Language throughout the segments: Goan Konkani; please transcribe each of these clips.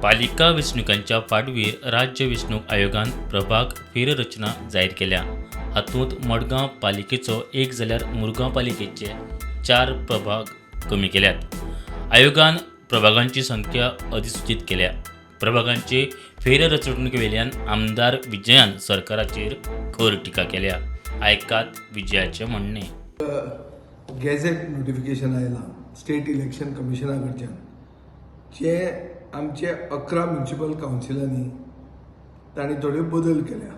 पालिका वेंचणुकांच्या फाटभूंयेर राज्य वेंचणूक आयोगान प्रभाग फेररचना जाहीर केल्या. हातूंत मडगांव पालिकेचो एक जाल्यार मुरगांव पालिकेचे चार प्रभाग कमी केल्यात. आयोगान प्रभागांची संख्या अधिसूचीत केल्या. प्रभागांचे फेररचणुकेवेल्यान आमदार विजयान सरकाराचेर खर टिका केल्या. आयकात विजयाचें म्हणणें. गॅझेट नोटिफिकेशन आयलां स्टेट इलेक्शन कमिशना कडच्यान, जे आमचे 11 म्युनिसिपल कावन्सिलांनी तांणी थोड्यो बदल केल्या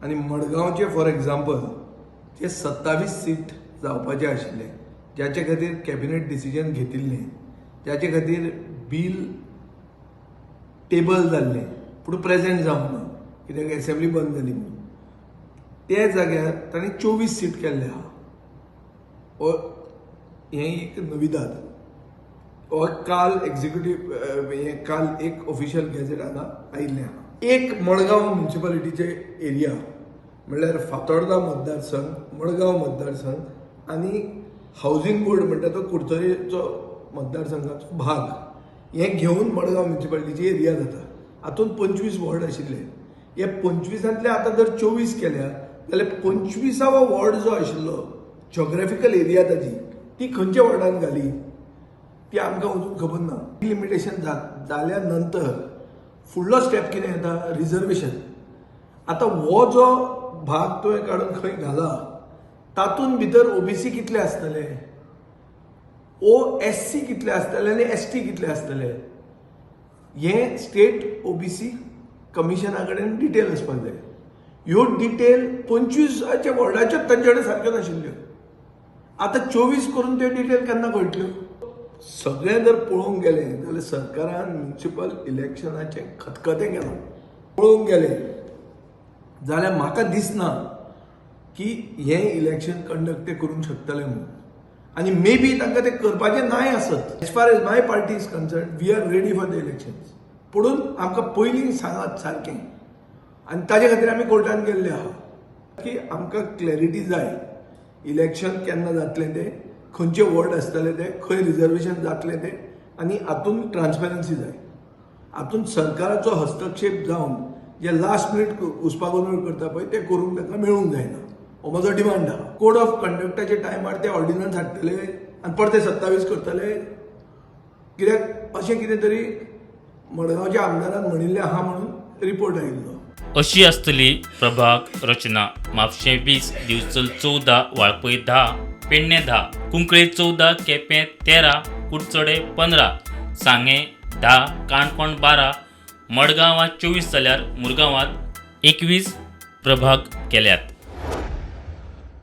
आनी मडगांवचे फॉर एग्जाम्पल जे 27 सीट जावपाचे आशिल्ले, ज्याचे खातीर कॅबिनेट डिसिजन घेतिल्लें, ज्याचे खातीर बील टेबल जाल्लें, पूण प्रेजेंट जावंक ना कित्याक एसेंब्ली बंद जाली म्हणून, ते जाग्यार तांणी 24 सीट केल्ले आहा. हो हें एक नविदाद. हो काल एक्झिक्युटीव हें काल एक ऑफिशियल गॅझेट आतां आयिल्लें आहा. एक मडगांव म्युनिसिपालिटीचे एरिया म्हणल्यार फातोर्डा मतदारसंघ, मडगांव मतदारसंघ आनी हावजींग बोर्ड म्हणटा तो कुडतरेचो मतदारसंघाचो भाग, हें घेवन मडगांव म्युनिसिपालिटीची एरिया जाता. हातूंत 25 वॉर्ड आशिल्ले. हे 25तांतले आतां जर 24 केल्या जाल्यार 25वो वॉर्ड जो आशिल्लो, जोग्राफिकल एरिया ताजी, ती खंयच्या वॉर्डान घाली ती आमकां अजून खबर ना. लिमिटेशन जाल्या नंतर फुडलो स्टेप कितें येता? रिजर्वेशन. आतां हो जो भाग तुवें काडून खंय घाला, तातूंत भितर ओबीसी कितले आसतले, ओ एस सी कितले आसतले आनी एस टी कितले आसतले, हें स्टेट ओबीसी कमिशना कडेन डिटेल आसपाक जाय. ह्यो डिटेल 25च्या वॉर्डाच्योच तांचे कडेन सारक्यो नाशिल्ल्यो. आतां 24 करून त्यो डिटेल केन्ना कळटल्यो? सगळें जर पळोवंक गेलें जाल्यार सरकारान म्युनिसिपल इलेक्शनाचें खतखतें केलां. पळोवंक गेलें जाल्यार म्हाका दिसना की हें इलेक्शन कंडक्ट ते करूंक शकतले म्हणून आनी मे बी तांकां तें करपाचें नाय आसत. As far as my party is concerned, we are ready for the elections. पुणून आमकां पयलीं सांगात सारकें आनी ताजे खातीर आमी कोर्टान गेल्ले आहा की आमकां क्लॅरिटी जाय, इलेक्शन केन्ना जातलें तें, खंयचे वॉर्ड आसतले ते, खंय रिजर्वेशन जातलें तें आनी हातूंत ट्रान्सपेरन्सी जाय. हातूंत सरकाराचो हस्तक्षेप जावन जे लास्ट मिनीट घुस्पागोंदळ करता पळय, ते करूंक तांकां मेळूंक जायना, हो म्हजो डिमांड आहा. कोड ऑफ कंडक्टाच्या टायमार ते ऑर्डिनन्स हाडटले आनी परते 27 करतले, कित्याक अशें कितें तरी मडगांवच्या आमदारान म्हणिल्लें आहा म्हणून रिपोर्ट आयिल्लो. अशी आसतली प्रभाग रचना. म्हापशें 20, दिवचल 14, वाळपय 10, पेडणे 10, कुंकळे 14, केपें 13, कुडचडे 15, सांगें 10, काणकोण 12, मडगांवांत 24 जाल्यार मुरगांवांत 21 प्रभाग केल्यात.